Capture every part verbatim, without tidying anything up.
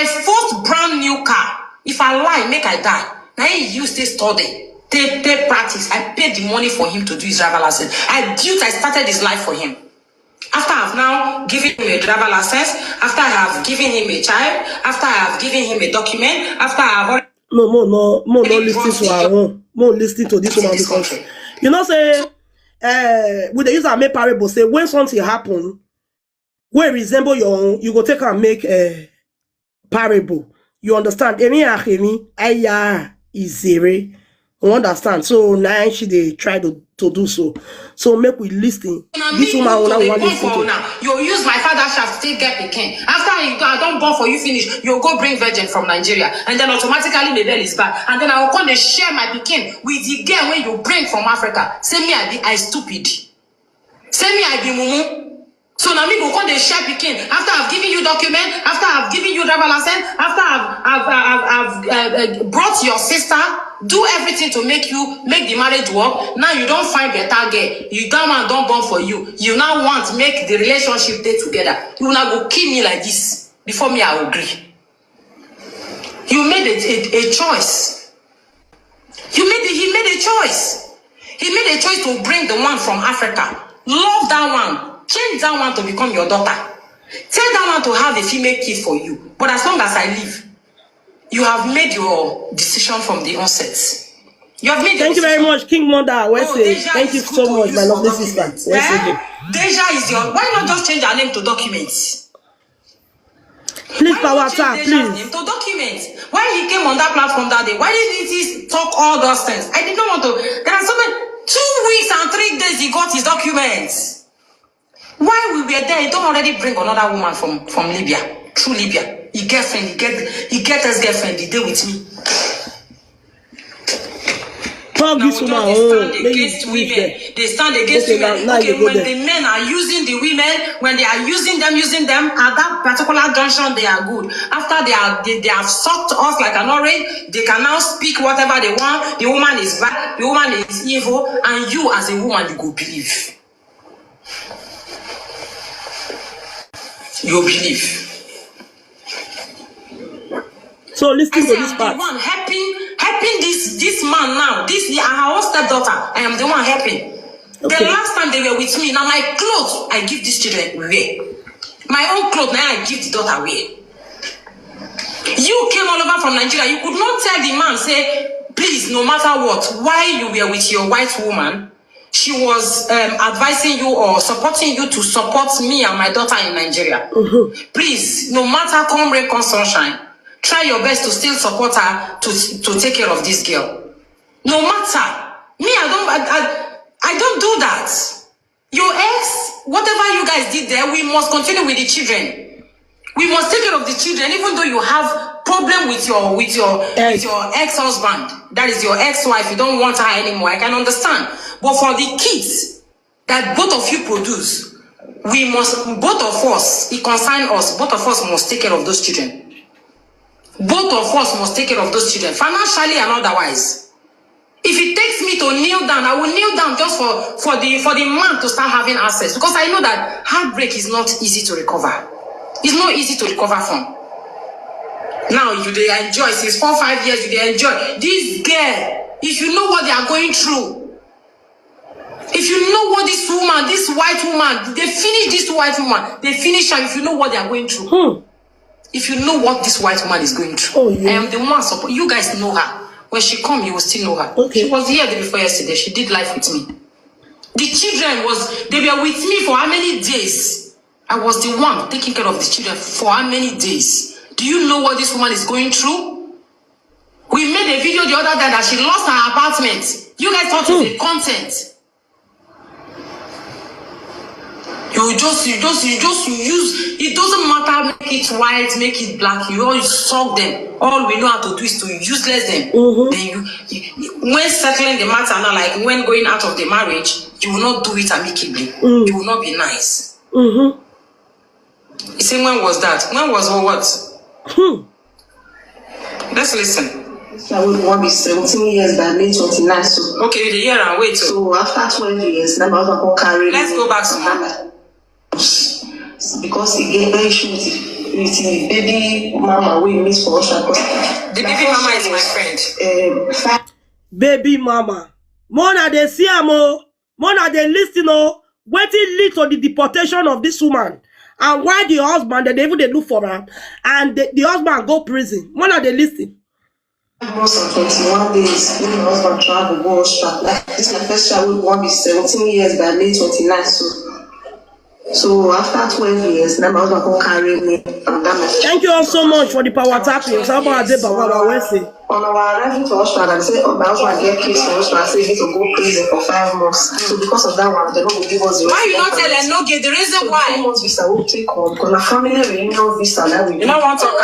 first brand new car. If I lie, make I die. Now he used this study, take take practice. I paid the money for him to do his driver license. I built, I started his life for him. After I've now given him a driver license, after I have given him a child, after I have given him a document, after I have already No, mo no, mo no listen to her own. Mo listen to this woman because you know say, uh, we dey use our make parable say when something happen, wey resemble your own, you go take and make a uh, parable. You understand? Emi akemi aya izere. You understand? So now she dey try to, to do so. So make we listen. This woman will not want listen to. You use my father shaft take get pikin. After I don born for you finish, you go bring virgin from Nigeria, and then automatically the bell is back, and then I will come dey share my pikin with the girl wey you bring from Africa. Say me I be I stupid. Say me I be mumu. So now me go come dey share pikin after I've given you document, after I've given you driver license, after I've I've I've, I've uh, uh, brought your sister, do everything to make you make the marriage work. Now you don't find better girl. You don't want don't born for you. You now want make the relationship stay together. You now go kill me like this before me I agree. You made a, a, a choice. You made a, he made a choice. He made a choice to bring the one from Africa. Love that one. Change that one to become your daughter. Tell that one to have a female kid for you. But as long as I live, you have made your decision from the onset. You have made. Thank you very much, King Mother. Well oh, said. Thank you so much, my lovely sister. Well said. Deja is your. Why not just change her name to documents? Please, power time, please. To document. Why he came on that platform that day? Why didn't he talk all those things? I did not want to. There are so many. Two weeks and three days he got his documents. While we were there, he don't already bring another woman from, from Libya, through Libya. He girlfriend, he get he get his girlfriend, he did with me. Talk this woman own. Make you speak there. They stand against women. Okay, when the men are using the women, when they are using them, using them at that particular junction, they are good. After they are they, they have sucked us like an orange, they can now speak whatever they want. The woman is bad, the woman is evil, and you as a woman, you go believe. You believe. So listen to this part. The one helping helping this this man now. This I her own stepdaughter. I am the one helping. Okay. The last time they were with me, now my clothes I give these children wear. My own clothes now I give the daughter wear. You came all over from Nigeria. You could not tell the man say, please, no matter what, why you were with your white woman, she was um, advising you or supporting you to support me and my daughter in Nigeria. Mm-hmm. Please, no matter come rain, come sunshine, try your best to still support her to to take care of this girl. No matter me, I don't, I, I, I don't do that. Your ex, whatever you guys did there, we must continue with the children. We must take care of the children, even though you have problem with your with your ex. With your ex-husband. That is your ex-wife. You don't want her anymore. I can understand. But for the kids that both of you produce, we must both of us. It concerns us. Both of us must take care of those children. Both of us must take care of those children, financially and otherwise. If it takes me to kneel down, I will kneel down just for for the for the man to start having access, because I know that heartbreak is not easy to recover. It's not easy to recover from. Now you dey enjoy since four five years. You dey enjoy this girl. If you know what they are going through, if you know what this woman, this white woman, they finish this white woman. They finish her. If you know what they are going through. Hmm. If you know what this white woman is going through, oh, yeah. I am the one support. You guys know her. When she come, you will still know her. Okay. She was here the before yesterday. She did life with me. The children was they were with me for how many days? I was the one taking care of the children for how many days? Do you know what this woman is going through? We made a video the other day that she lost her apartment. You guys thought it's a content. You just, you just, you just use. It doesn't matter. Make it white, make it black. You all suck them. All we know how to do is to useless them. Mm-hmm. Then you, you, when settling the matter now, like when going out of the marriage, you will not do it amicably. Mm. You will not be nice. Mm-hmm. You see, when was that? When was what? Hmm. Let's listen. I would want be seventeen years by May twenty-nine. So okay, you the year and wait. So after twelve years, now I can carry. Let's go back to Mama. Because he gave very short. with the baby mama wey miss for Austria. 'Cause The baby mama is my friend. Um, fa- Baby mama. Mona dey see am o. Mona dey listen o. Wetin lead to the deportation of this woman and why the husband dem dey even dey look for am and the, the husband go prison. Mona dey listen. Five months and twenty-one days when my husband travel go Austria. Like this my first child wey wan be seventeen years by May twenty-nine. So so after twelve years, now my husband come carry me and that my Thank you all so much for the power tapping. Sabo Adebawa Wese. On our arrival to Austria, I say, oh, my husband get case for Austria, say he need to go prison for five months. So because of that one, they don't give us the Why you right not tell document. Enoge the reason Four why? Months visa we take on, because na family reunion visa that we You don't want to talk.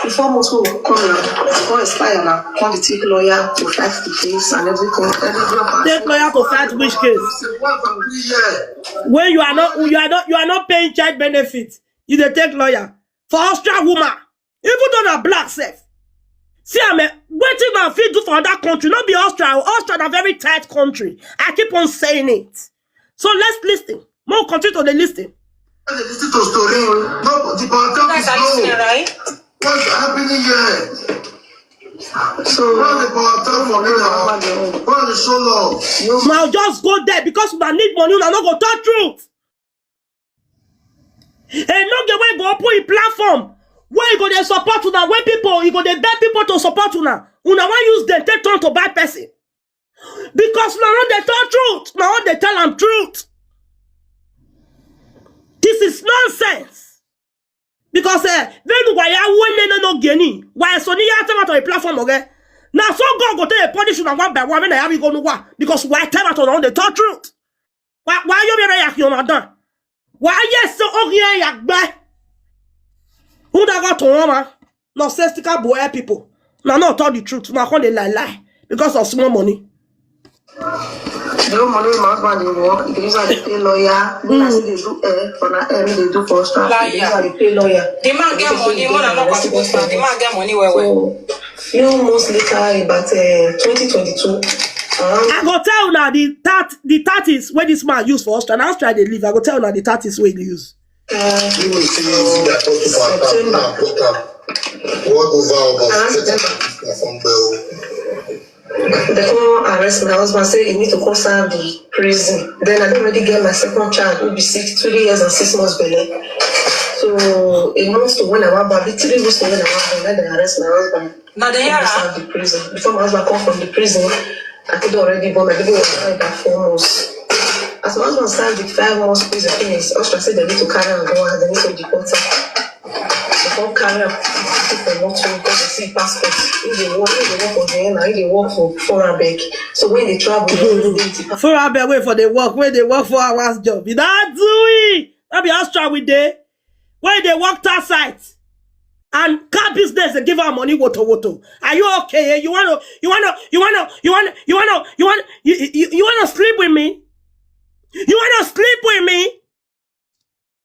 The four months we come now, come expire now, come dey take lawyer to fight the case and everything. Every group and Take lawyer to fight which case? When you are not you are not you are not paying child benefit, you dey take lawyer for Austria woman. Even though na black sef. See am eh, wetin man fit do for another country, no be Austria. Austria na very tight country. I keep on saying it. So let's listen. More continue to dey listen. They listen to story. No, the power You guys are listening, is low. Right? What's happening here? So What's the power for me now? What's the show love? Now just go there because una need money, una no go talk truth. Enoge wey go open a platform where you go dey support una, when people you go dey beg people to support una, una wan use dem take turn to bad person. Because una no dey tell truth, una no dey tell am truth. This is nonsense. Because eh, then why I win no no geni? Why so ni ya tell to a platform okay? Now so God go take a punish una one by one when I have you go no one. Because why tell to the tell truth? Why why you be react you not done? Why yes so okay ya gbe? Who that got to one man? No sensical boy people. Now not tell the truth. Now come dey lie lie because of small money. The whole money my husband dey work, the reason I dey pay lawyer, me I still dey do hair for na hair me dey do for Austria. The reason I dey pay lawyer. The man get money more than not possible. The man get money well well. So few months later, about uh, twenty twenty-two, around I go tell una the that the tactics wey this man use for Austria. Na Austria dey live. I go tell una the tactics wey he use. uh, You will see that post for September. What over about Around set September. From Bell. They come arrest my husband, say he need to come serve the prison. Then I don't already get my second child, will be six, three years and six months belly. So a month to when I want back, three weeks to when I want back, then they arrest my husband. Now they He hear go her. Serve the prison. Before my husband come from the prison, I could already born. I didn't want to that four months. As my husband served the five months prison finish, Austria said they need to carry and go and they need to deport him. They come carry am for not to because they see passport. If they work, if they work for Vienna, if they work for Vorarlberg. So when they travel, they always dey with the For I be wait for the work, where they work for hours job. You don't do it. That be Austria with day. Where they work that site. And car business they give her money woto woto. Are you okay? You wanna you wanna you wanna you wanna you wanna you wanna you, you, you wanna sleep with me? You wanna sleep with me?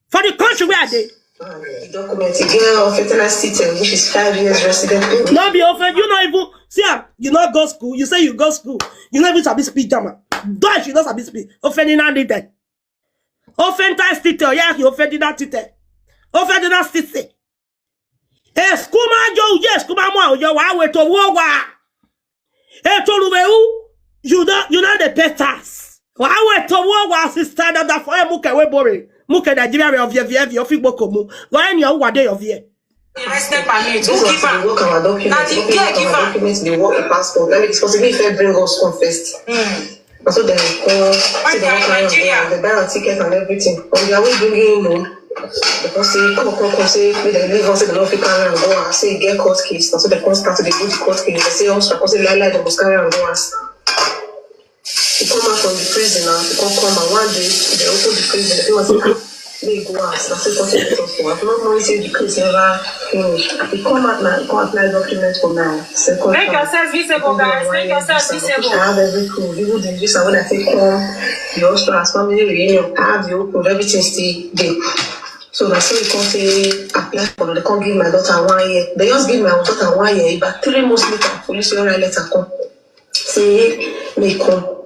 For the country where I dey. The document, the girl of Eternal City, which is five years resident. No be offend. You not even see am. You not go school. You say you go school. You not even sabi speak German. Dutch, you not sabi speak. Offending and did that. Offend that city. Yeah, you offending that city. Offending that city. Hey, school man, yo, yes, school man, yo, I wait to war. Hey, to you, you not you not the petas. Why wait to war was his stand up that for muke we bore. Muke Nigeria we of ye of ye of igbo komu. Why any of what day of ye? The resident permit. Who This give was to am? work our document. Na the Work girl our give am. Document, they work the passport. Let me suppose me if I bring us come first. Hmm. That's what they call. Why See they are the work around Nigeria. There. They buy our ticket and everything. On their way bringing in, no. They come say, come, come, come, say, make they leave us, say they don't fit carry and go and say, get court case. That's what they come start to dey do the court case. They say, oh, so I come say, lie, lie, they must carry and go as. He come out from the prison now. He come come and one day, they open the prison. They say, ah, they go as. That's what they talk for. I don't know if the case never finish. He come out now, he come apply document for now. Second Make time. Yourself visible, guys. Make yourself visible. I have every proof. Even the visa when I take come, the Austria as family reunion, I have the whole proof. Everything still there. So that's why you come say apply for the come give my daughter one year. They just give my daughter one year. About three months later, police write letter come. Say me come.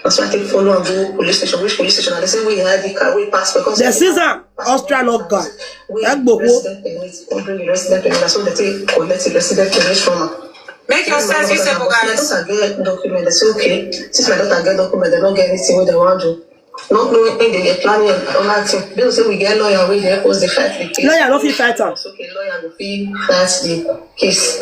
That's why I take follow and go police station. Which police station? And they say we had the car, we pass because The season, Austria not gone. Egbowo. Resident permit, don't bring resident permit. That's what they take collect the resident permit from her. Make your sense, you say, My daughter get document. They say, okay, since my daughter get document, they don't get anything where they want to. Not knowing if they get planning and all that thing. They say we get lawyer, we dey help us dey fight the case. Lawyer no fit fight am. It's okay, lawyer no fit fight the case.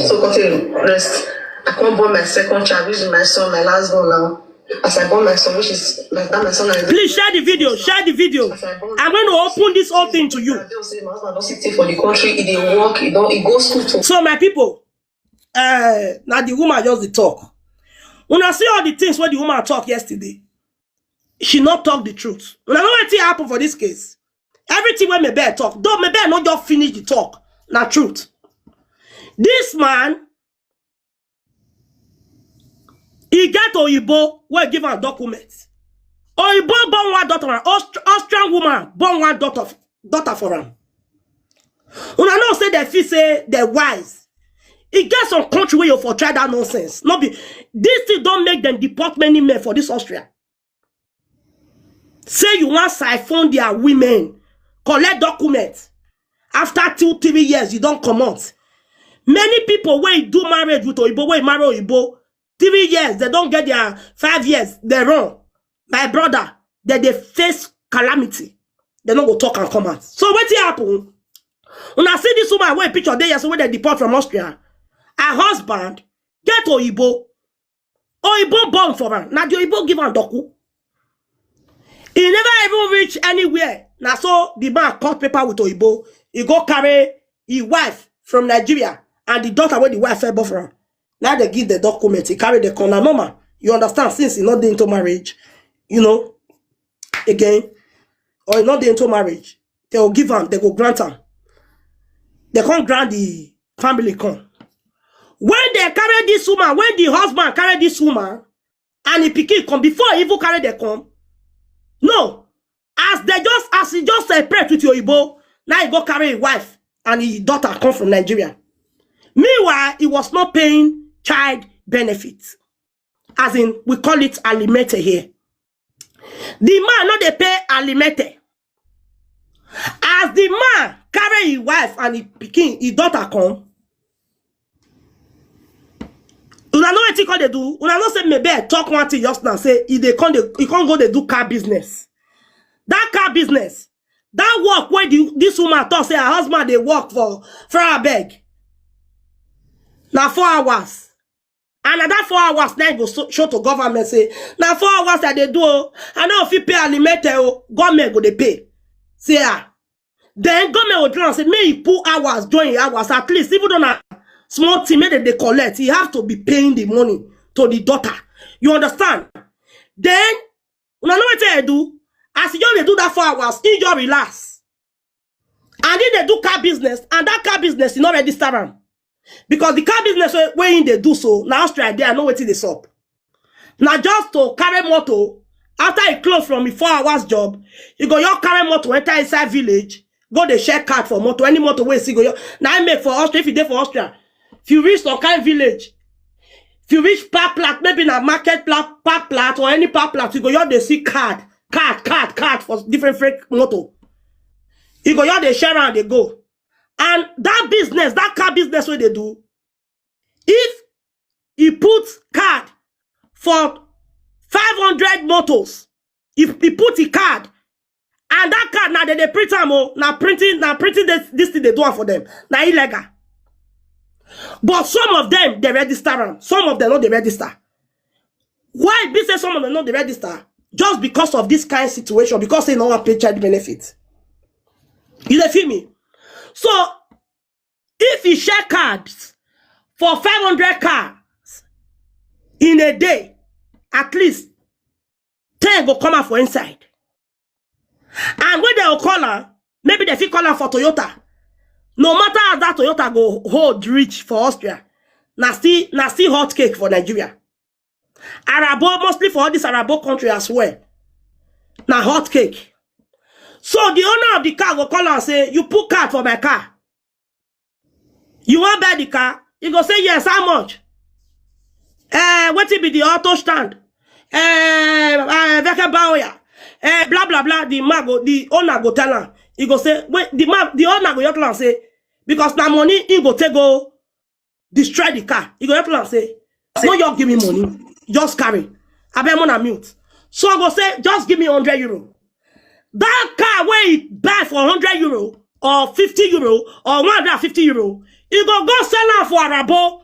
So continue rest. I can't born my second child, which is my son, my last born now. As I born my son, which is my that my son. I Please share the video. Share the video. I'm going to open this whole thing to you. They say my husband don't sit for the country. He dey work. He don't. He go school too. So my people, uh, now the woman just the talk. When I see all the things where the woman talk yesterday, she not talk the truth. When I know what happen for this case, everything when my bear talk, though my bear not just finish the talk, not truth. This man, he get Oyibo, where give her document. Oyibo born one daughter, an Aust- Austrian woman born one daughter, daughter for him. Una know say they feel say they wise. E get some country where you for try that nonsense. Not be this thing don't make them deport many men for this Austria. Say you want siphon their women, collect documents. After two, three years, you don't come out. Many people when do marriage with Oyibo, when marry Oyibo, three years, they don't get their five years, they run. My brother, they, they face calamity. They don't go talk and come out. So what happen? When I see this woman where picture they so when they deport from Austria, her husband get Oyibo. Oyibo born for her. Now the Oyibo give her doku. He never even reach anywhere. Now so the man cut paper with Oyibo. He go carry his wife from Nigeria and the daughter where the wife fell for her. Now they give the document. He carry the corner normal. You understand? Since he not into marriage, you know, again, or he not into marriage, they will give him. They go grant him. They can't grant the family come. When they carry this woman, when the husband carry this woman, and he pikin come before he even carry them come. No, as they just as he just separate with Oyibo, now he go carry his wife and his daughter come from Nigeria. Meanwhile, he was not paying child benefits. As in, we call it alimete here. The man no dey pay alimete. As the man carry his wife and his pikin, his daughter come, una know wetin come dey do? Una know say maybe I talk one thing just now, say he dey come dey, he come go dey do car business. That car business, that work where the, this woman talk say her husband dey work for Farabeg. Now four hours. And na that four hours now go so, show to government say, now four hours that they do, oh, I know if you pay alimete, oh, government go dey pay. Say ah. Then government will try and say, may he put hours, join hours, at least, even though na small thing, make dem dey collect, he have to be paying the money to the daughter. You understand? Then, una know wetin I do? As he just dey do that four hours, he just relax. And he dey do car business, and that car business, he no register am. Because the car business wey, wey he dey do so, na Austria dey, I know wetin dey sup. Na just to carry motor, after he close from him four hours job, he go just carry motor enter inside village, go dey share card for motor, any motor wey he see go just, na him make for Austria, if you dey for Austria, if you reach some kind village, if you reach Parkplatz, maybe na market pla- Parkplatz or any Parkplatz, you go just dey see card, card, card, card for different fake motor. You go just dey share and dey go. And that business, that car business wey they do, if he put card for five hundred motos, if he put a card, and that card now they, they print am, oh, now printing, now printing this, this thing they do am for them. Now illegal. But some of them, they register am. Some of them no dey register. Why be say some of them no dey register? Just because of this kind of situation, because they no wan pay child benefit. You dey feel me? So, if he share cards for five hundred cars in a day, at least ten go come out for inside. And when they go call am, maybe they fit call am for Toyota. No matter how that Toyota go hold reach for Austria, na still, na still hot cake for Nigeria. Arabo, mostly for all this Arabo country as well. Na hot cake. So the owner of the car go call and say, you put card for my car. You wan buy the car? He go say, yes, how much? Eh, wetin be the auto stand? eh, eh, veke baoya, eh, blah, blah, blah. The man go, the owner go tell am. He go say, wait, the man, the owner go just tell am say, because na money he go take go destroy the car. He go just tell am say, no, you give me money. Just carry. Abeg, una mute. So I go say, just give me one hundred euro. That car wey he buy for one hundred euro or fifty euro or one hundred and fifty euro, he go go sell am for Arabo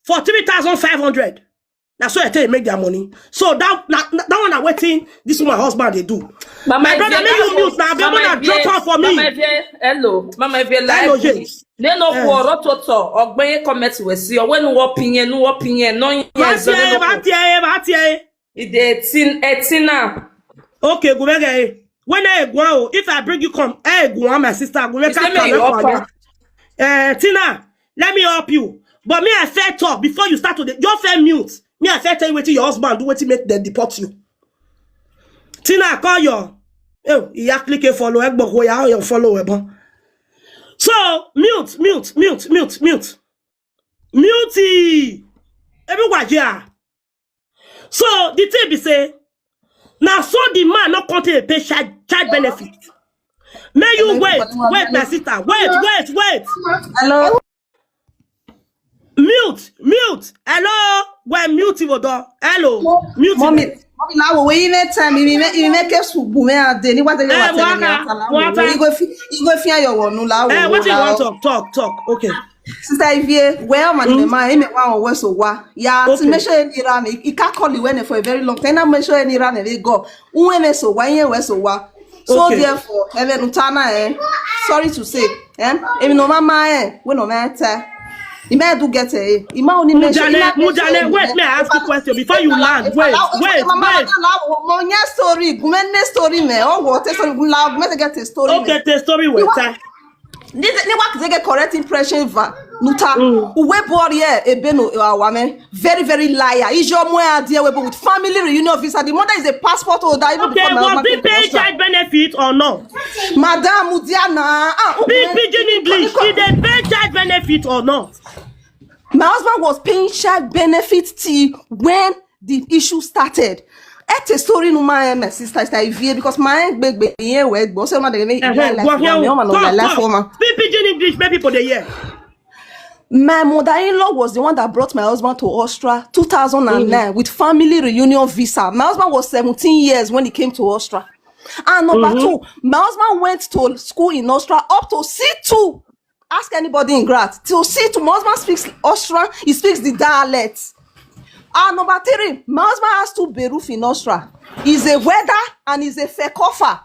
for three thousand five hundred. Na so I take make their money. So that, na, na, that one na wetin this woman husband dey do. Mama My brother, Evie, make you mute na. Abeg, una drop out for me. Mama Evie, hello. Mama Evie, Hello, live. James. Neno Eh. Kuoro Toto, Ogbeye comment we see. When no opinion, no opinion, no yes, Batie, no. Batie, Batie. It dey eighteen, eighteen now. Okay, Gumege. When I go, if I bring you come, hey, go on, my sister, Gumege. You say me you offer. Eh, Tina, let me help you. But me, I fair talk before you start to the, you fair mute. Me, I fair tell you wetin your husband do, wetin make dem deport you. Tina, call your, oh, you click a follow, egbo, go ya, your follow, ebon. So, mute, mute, mute, mute, mute. Mute. Everyone here. So, the thing be say, now so the man not come to pay child, child benefit. May you Hello, wait, everybody, wait, my hello. Sister, wait, wait, wait. Hello. Mute, mute. Hello, well, mute him, Odo. Hello, mute him. Mommy, mommy, now we in a time. If you make, if you make a subu, me a day. Ni what you Eh, want to waka, tell me? Waka. You go fi, you go fear your one. No, la, Eh, what you la, want to talk, talk, talk? Okay. Sister Ivie, well, man, Mm. my, me wa, wa, so wa. Yeah, to Okay. make sure any ran, he can't call you when for a very long time. I make sure any ran, they go. When so wa, yeah, we so wa. So Okay. therefore, Evan Utana, eh, sorry to say, eh, if no mama, eh, we no matter. He may do get eh. He may only make sure, he Mujale, may make sure Mujale, he wait, may may I ask you a question before you land? Wait, wait, wait. Mo nye story, gumen ne story me. Oh, what a story, gumen la, gumen get a story. Okay, me. The story You with want- time. Ni ni wa kizege correct impression va nuta Mm. Uwe bori e ebe no awa me. Very, very liar. Is your mother there with family reunion visa? The mother is a passport holder. Even Okay, before my was husband he came to paying Russia. Child benefit or not? Madam Udiana, ah, Speak Pidgin English. Did they pay child benefit or not? My husband was paying child benefit till when the issue started. It's a story no my my sister is Ivie because my big big yeah we go so my dey make Uh-huh. Go here. Talk, talk. Speak Pidgin English, make people dey hear. My mother-in-law was the one that brought my husband to Austria two thousand nine Mm. with family reunion visa. My husband was seventeen years when he came to Austria. And number Mm-hmm. two, my husband went to school in Austria up to C two. Ask anybody in Graz. Till C two, my husband speaks Austrian, he speaks the dialect. And number three, my husband has two beruf in Austria. He's a welder and he's a verkaufer.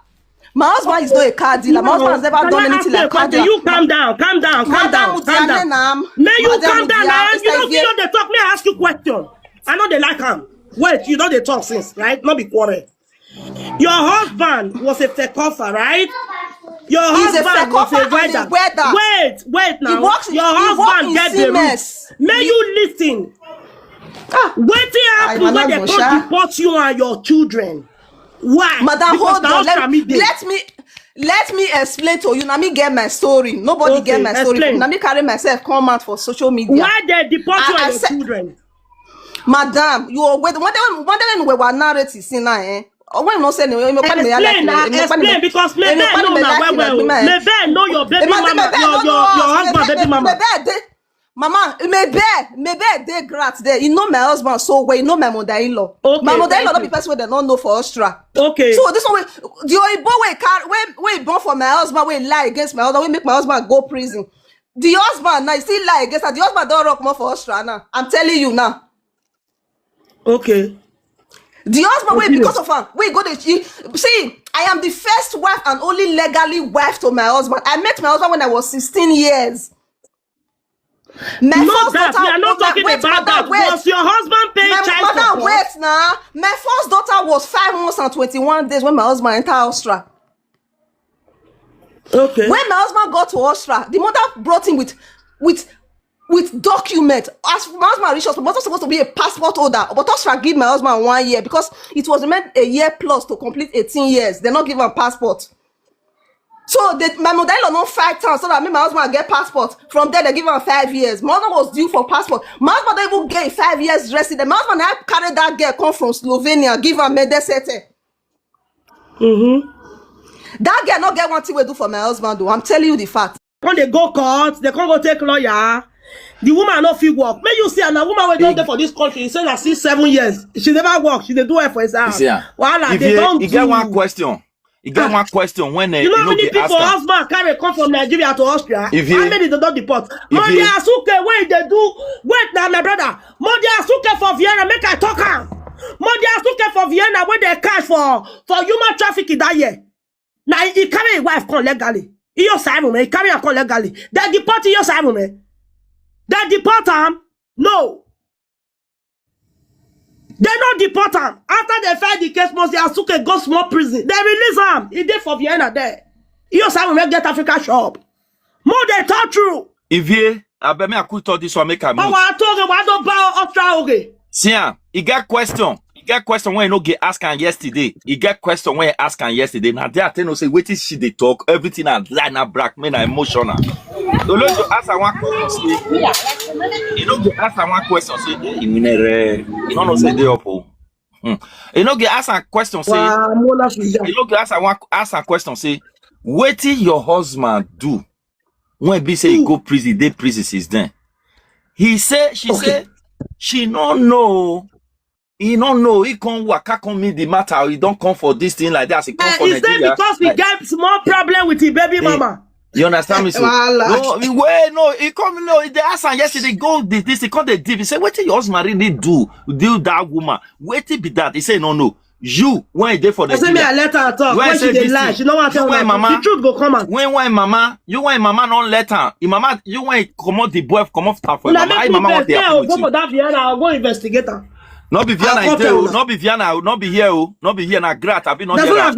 My husband is not a car dealer. My husband has never Can done I anything ask you a like car question? Dealer. You calm down, calm down, calm Madam down, calm down. Udiane, May you Madam calm down Udiane, now. You don't, you don't dey talk. May I ask you question? I know they like him. Wait, you know they talk since, right? Not be quarrel. Your husband was a verkaufer, right? Your He's a husband was a verkaufer and a welder. Welder. Wait, wait now. He works in, Your he works husband in get the Siemens. Roof. May you listen. Ah. Wetin happen when they come deport you and your children? Why? Madam, hold on. Let, let me let me explain to you. Now me get my story. Nobody okay, get my story. Explain. Now me carry myself come out for social media. Why they deport you and your children? Madam, you are wait. What they what they were narrating now, eh? Or when no say no, you can't be like explain because me no na well well. Me know your baby mama, your your your husband baby mama. Mama, maybe, maybe they grat there. You know my husband so well. You know my mother-in-law. Okay, my mother-in-law not be person wey dem no know for Austria. Okay. So this one, wey, the Oyibo wey carry, wey, wey born for my husband, wey lie against my husband, wey make my husband go prison. The husband now still lie against her. The husband don't rock more for Austria now. I'm telling you now. Okay. The husband wey because of her, wey go dey see. I am the first wife and only legally wife to my husband. I met my husband when I was sixteen years. My no, first that, daughter, we are not talking wait, about that. Wait. Was your husband paying child support? Wait now. My first daughter was five months and twenty-one days when my husband entered Austria. Okay. When my husband got to Austria, the mother brought him with with with document. As my husband reached Austria, my husband supposed to be a passport holder, but Austria give my husband one year because it was meant a year plus to complete eighteen years. They not give him passport. So they, my mother-in-law no fight am so that me my husband get passport. From there they give am five years. My husband was due for passport. My husband don't even get five years resident. My husband now carry that girl come from Slovenia, give am medicine. Mm-hmm. That girl no get one thing we do for my husband though. I'm telling you the fact. When they go court, they can't go take lawyer. The woman no fit work. May you see, and a woman wey don dey for this country, you say na six, seven years. She never work. She dey do her for his house. Wahala, if they you, don't you do. Get one question. You get one question when uh, you know how many people husband carry come from Nigeria to Austria? If you, how many they don't deport? Monday Asuke, where they do? Wait now, my brother. Monday Asuke for Vienna, make I talk am. Monday Asuke for Vienna, where they catch for for human trafficking that year. Now he carry his wife come legally. He your Simon, he carry her come legally. They deport your Simon, man. They deport him. No. They not deport him. After they file the case, Monday Asuke go small prison. They release him. He dey for Vienna there. He your Simon, man, get Africa shop. More they talk true. Ivie, I bet me I could talk this one, make a move. Our talk, why don't buy Austria, okay? See, ah, he get question. He get question when he no get ask am yesterday. He get question when he ask am yesterday. Now there I tell no say wetin she dey talk. Everything I lie na black men are emotional. So let's go ask her one question. Say, you know, go ask her one question. Say, hey, you know, no say they up. Oh. Hmm. You know, go ask her question. Say, you know, go ask her one ask her question. Say, wetin your husband do? When be say he go prison, they prison since then. He say, she say, she no know. He no know. He come waka come meet the matter. He don't come for this thing like that. He come for Nigeria. Is that because we get small problem with the baby mama? You understand me? So, no, he, wait, no, he come, no, they ask him yesterday, go this, this, he come the deep. He say, wetin your husband really do? Do that woman? Wetin be that? He say, no, no. You, when you dey for Nigeria, I let her talk. When she dey lie, she no want to talk. The truth go come out. When, when mama, you when mama no let her. Your mama, you when comot the boy, comot her for mama. Make me mama want to go for that Vienna, I'll go investigate her. No be Vienna, no be Vienna, no be here, oh, no be here na Grat. Abi no Vienna.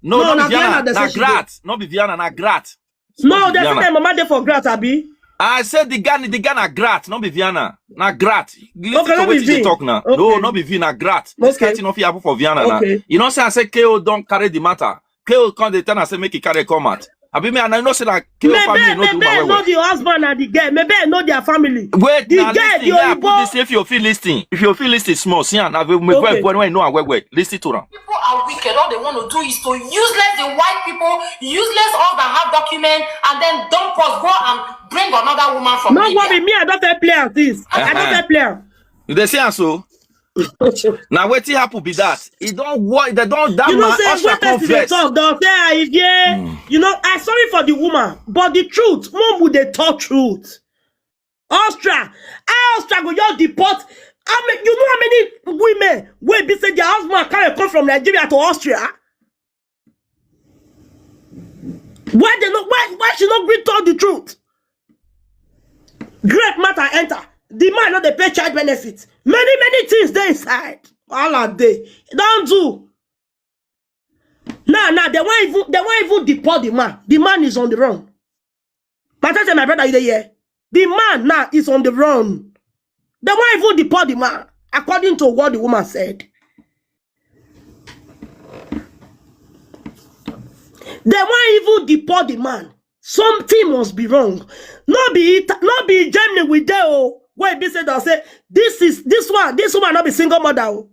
No, no be Vienna, na Grat. No be Vienna, na Grat. No, they say mama dey for Grat, abi. I said the guy, the guy na Grat, no be Vienna. Na Grat. Listen to wetin they talk now. No, no be Vienna, Grat. This kind thing no fit happen for Vienna now. You know say I say K O don't carry the matter. K O come dey tell am say make he carry come out. Abi me, and I know say that K O family no do my way. Maybe I know the husband and the girl. Maybe I know their family. Wait, the girl, the Oyibo. If you feel listening, if you feel listening small, see, and I will make when I know I well. Listen to them. People are wicked. All they want to do is to useless the white people, useless all that have document, and then dump us, go and bring another woman from India. No worry, me, I don't play am this. I don't play am. You dey see am so? Now wetin happen be that? E don work. They don that man. Usher come vex. Talk, don say, ah, yeah. You know, I sorry for the woman, but the truth, mom would they talk truth. Austria, Austria go just deport. I mean, you know how many women wey be say their husband carry come from Nigeria to Austria? Why they no? Why why she no gree tell the truth? Great matter enter. The man no dey pay child benefit. Many many things dey inside. All are dey. Don't do. Now now they wan even they wan even deport the man. The man is on the run. But I say, my brother, you dey hear? The man now is on the run. They wan even deport the man, according to what the woman said. They wan even deport the man. Something must be wrong. No be Ita- no be Germany we dey, oh. Where be say that say this is this one, this woman not be single mother, oh.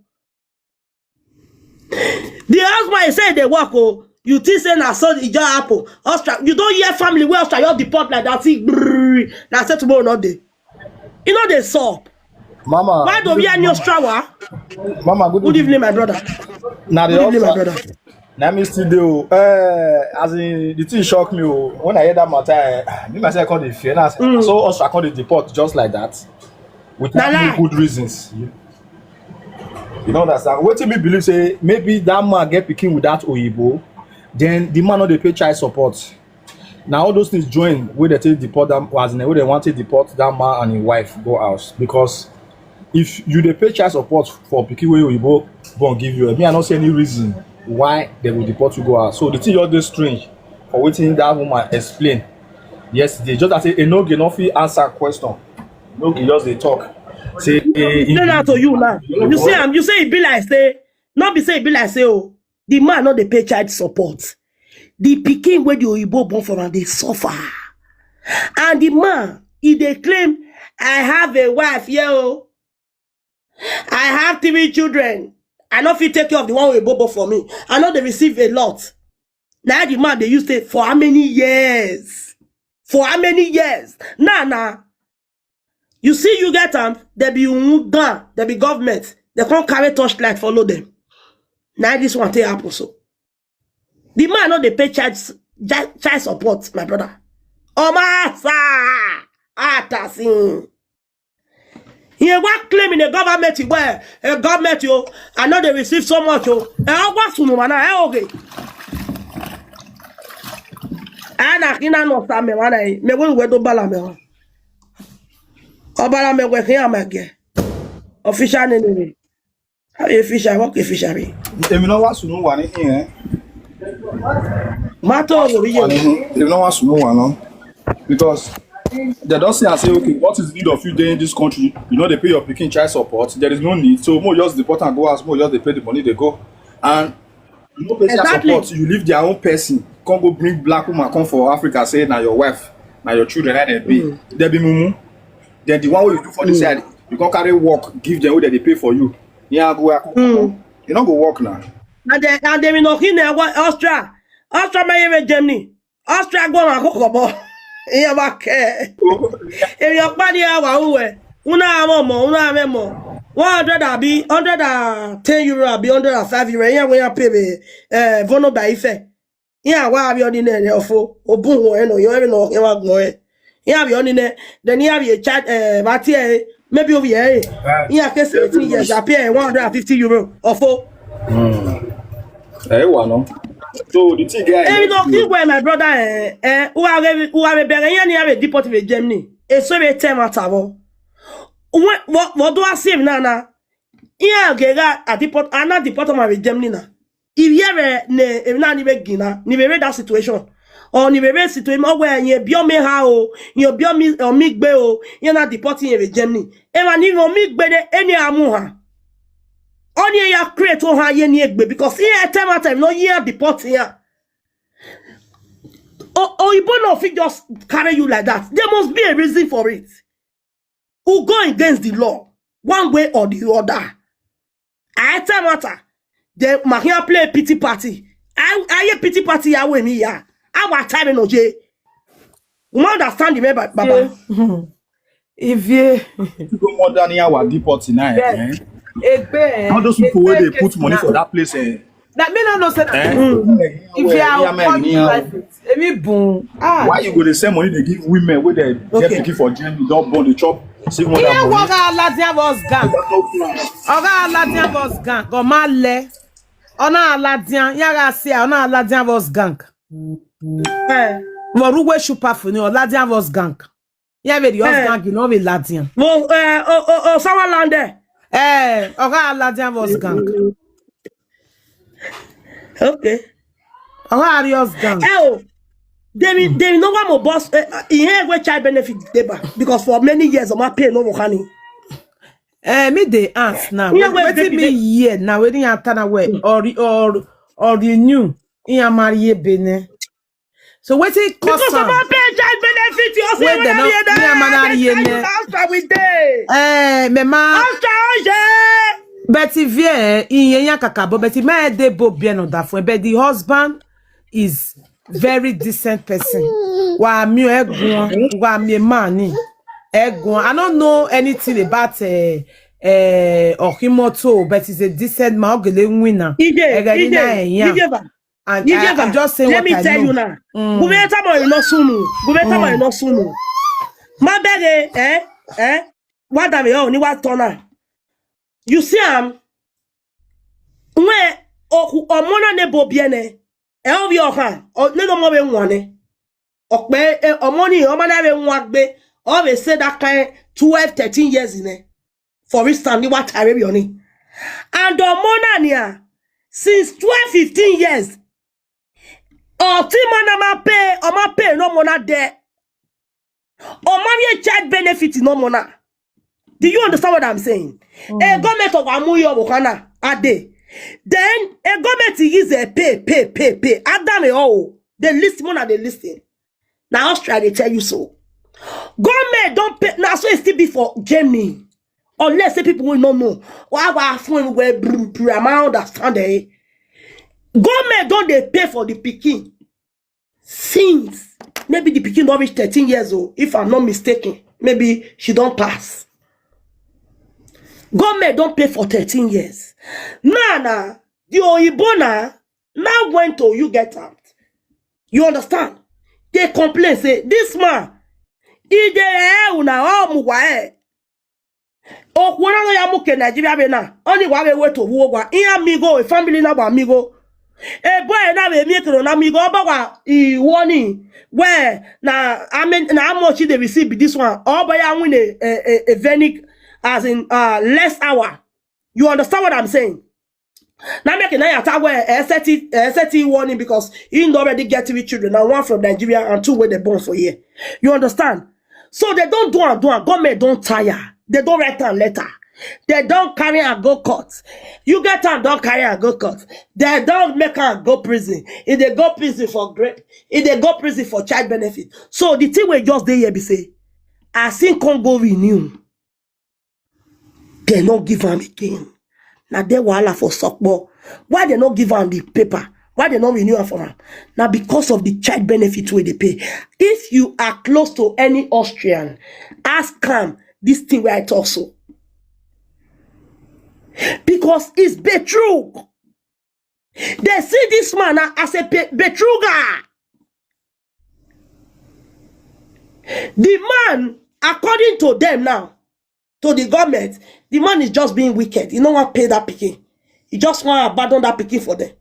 The husband say they work, oh. You think say na so e just happen? Austria, you don't hear family where Austria you deport like that. See, brrr, na say tomorrow not dey. You know they solve. Mama, why do we any Austria? Mama, good evening, my brother. Now the good evening, my brother. Now me still do. Uh, as in the thing shock me, oh. When I hear that matter, eh, me myself call the fear. Now so Austria call the deport just like that, without any good reasons. You, you know that wetin me believe say maybe that man get pikin with that oyibo, then the man no dey pay child support. Now all those things join where they take deport them, as in where they want to deport that man and his wife go house. Because if you dey pay child support for pikin wey oyibo born give you, me I no see any reason why they go deport you go house. So the thing just dey strange for wetin that woman explain yesterday. Just as say Enoge no fit answer question, Enoge just dey talk. Say eh, no, na to you now. You see am, you say e be like say, no be say e be like say, oh, the man no dey pay child support. The pikin wey the oyibo born for am dey suffer. And the man, he dey claim, "I have a wife here o. I have three children. I no fit take care of the one wey oyibo born for me. I no dey receive a lot." Na the man dey use say, "For how many years? For how many years?" Now, now, you see, you get am, they be undan, they be government, they come carry torchlight, follow them. Now this one take happen so. The man no dey pay child, child, child support, my brother. Omasa! Atasin! He wa claim in a government where a government yo, I know they receive so much yo. E wa sunu mana e oge. Ana kina no sa me wana e, me we we do bala me wa. Obala me we kina me ge. Official name. How you fish? I work a fishery. Èmi náà wá sùn wà ní ìyẹn. Matter of Wà ní, èmi náà wá sùn wà náà. Because they don't say and say, "Okay, what is the need of you there in this country? You know they pay your picking child support. There is no need. So more just deport and go house. More just they pay the money they go." And you know pay child Exactly. support. You leave their own person. Can't go bring black woman come for Africa. Say now your wife, now your children, and they be they be mumu. Then the one way you do for this side, you can carry work, give them what they pay for you. Yeah, go work. You not go work now. And they and they will not in there what Austria. Austria may even Germany. Austria go and go kobo. Iya ba ke. If your party awa uwe. Una amo mo, una amo mo. One hundred abi, hundred and ten euro abi, hundred and five euro. Yeah, we are pay eh vono ba ife. Yeah, wa abi oni ne ofo. Obun wo eno yo eno e wa gbo e. Yeah, abi oni ne. Then yeah, abi a charge eh ba ti e maybe over here. Yeah, case eighteen years I pay one hundred and fifty euro ofo. Ẹ wà náà. So the thing there. Hey, you know, think where my brother eh eh who are who are better here near the deport of Germany. E so be ten matter wo. What what what do I see now now? Yeah, okay, I deport I not deport my Germany now. If you ever ne if not even gina, ni be that situation. Or ni be situation where you be me how, you be me or me gbe o, you not deporting you Germany. Ever ni or me gbe de any amuha. Only ya create on her ye ni egbe because here time at time no year deport here. Oh, oh, Igbo no fit just carry you like that. There must be a reason for it. Who go against the law, one way or the other. I tell matter. Then Mahia play pity party. I I hear pity party ya we me ya. Our time no je. We no understand the man, Baba. If you You go more than our deport tonight. Eh? Egbe, All those people where they put money for that place. Eh? That me no know say that. Eh? If you are Yeah, man, one yeah. Life, emi bun. Ah. Why you go the same money they give women where they get Okay. pikin for Germany don't born the chop? See what Iye that wo money. Ọ̀gá Aladian Boss Gang. Ọ̀gá Aladian Boss Gang. Go ma le. Ọ̀nà Aladian. Yàrá sí ọ̀nà Aladian Boss Gang. Eh, Wọ́n rúwé ṣùpà fún ni Aladian Boss Gang. Yẹ́ bẹ̀ di Boss Eh. Gang náà bẹ̀ Ladian. Mo eh o o o someone land there. Ẹ ọ̀gá Aladian Boss Gang. Okay. Ọ̀gá Arius Gang. Eh o. They will they will no one more boss. Eh, eh, he ain't go child benefit deba because for many years of my pay no more honey. Eh, me dey ask now. Yeah, wait, Wetin baby, me they- hear now? Wetin you tell now? Where or or or you knew? He marry a bene. So wetin cause Because of am? my pay child benefit, you say Wait, when they I no- hear me, I'm an that, alien. you answer with day. Eh, me ma. Answer oje. But if yeah, in yenya kakabo, but if my dey bo bien on that phone, but the husband is very decent person. Wa mi egun, wa mi mani. Egun. I don't know anything about uh, uh, Ohimoto, but he's a decent man. Ogele winner. Ije, Egeni na Ije, enya. Ije ba. And Ije I, ba. I'm just saying Let what me I tell know. you now. Gube tamo ino sunu. Gube tamo ino sunu. Ma bere eh eh. Wa da me o ni wa tona. You see am. Nwe o omona ne bo biene. E o bi oha. O ne no mo be nwane. Okpe eh, omoni omana be nwagbe. O be say that kind twelve, thirteen years in eh. For instance, ni wa tare bi oni. And omona ni a since twelve, fifteen years. Oti mana ma pay, o ma pay no mona de. O ma ye child benefit no mona. Do you understand what I'm saying? A government of Amuyo Bokana a day. Then a government is a pay, pay, pay, pay. Adam e o. Dey listen, una dey listen. Na Austria dey tell you so. Government don pay, na so e still be for Germany. Unless say people wey no know, why why phone wey brum brum, I understand eh. Government don dey pay for the pikin since maybe the pikin don reach thirteen years old, if I'm not mistaken. Maybe she don pass. Government don pay for thirteen years. Now na the oyibo na now when to you get am. You understand? Dey complain say this man e dey eh una all muwa eh. Okwu na no ya muke Nigeria be na only wa be wait to wo gwa. Iya migo, a family na ba migo. A boy na be mi kero na migo ba wa e warning. Where na I mean na how much they receive be this one. Or boy I win a a, a, a venic as in uh less hour. You understand what I'm saying? Now make na ya ta where S T S T warning because he already get three children. Now one from Nigeria and two where they born for here. You understand? So they don't do and do and government don't tire. They don't write a letter. They don't carry and go court. You get and don't carry and go court. They don't make and go prison. If they go prison for grape, if they go prison for child benefit. So the thing we just dey here be say, I think can go renew. They no give am again. Now they wahala for Sokpo. Why they no give am the paper? Why they no renew am for am? Now because of the child benefit wey they pay. If you are close to any Austrian, ask am this thing where I talk so. Because it's betrug. They see this man now as a pe- betruger. The man, according to them now, to the government, the man is just being wicked. He no wan pay that pikin. He just wan abandon that pikin for them.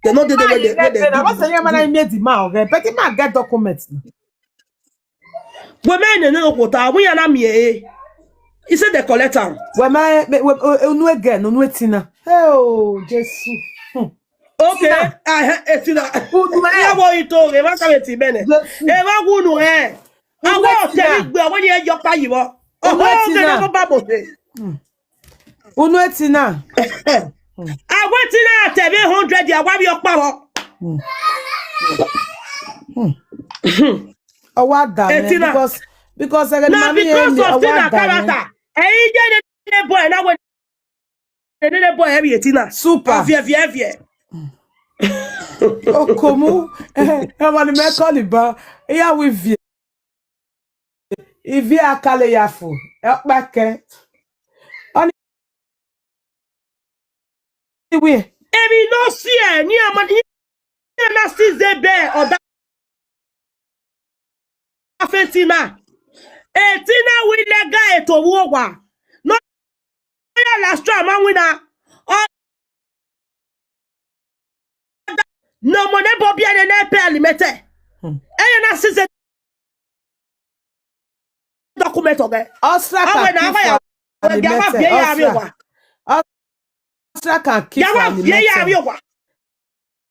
They no dey the way they, way they do. I was saying, man, I made the man already, but the man get documents. Women they no quota. We are not me. He said they collect am. Well, my unu again, unu etina. Oh, Jesus. Okay, I etina. Unu eh. Yawo ito, e ma ka ti bene. E ma gunu eh. Awo tẹ̀lé gbé àwọn yẹn yọ pa yìí wọ. Ọwọ́ tẹ̀lé kó bá bò dé. Unu etina. Àwọn tí náà tẹ̀lé hundred yà wá bí ọpá wọ. Ọwọ́ àdá mi because because ẹgbẹ́ na because of tina character. Ẹ̀yin jẹ́ ní ilé bọ̀ ẹ̀ náà wẹ̀ ní ilé bọ̀ ẹ̀ rí etina. Super. Viẹ̀ viẹ̀ viẹ̀. Okomu ẹ wà ní mẹ́kọ́lì bá ẹ yà wí viẹ̀. Ivie akale ya fu ekpeke. Oni we. Emi no see eh ni ama ni na si ze be oda. Afetina. Etina wi lega eto wo wa. No ya last time ma wina. No mo ne bo bia ne ne pe alimete. Eye na si ze document oge. Ostra can keep for animate. Ostra can keep for animate.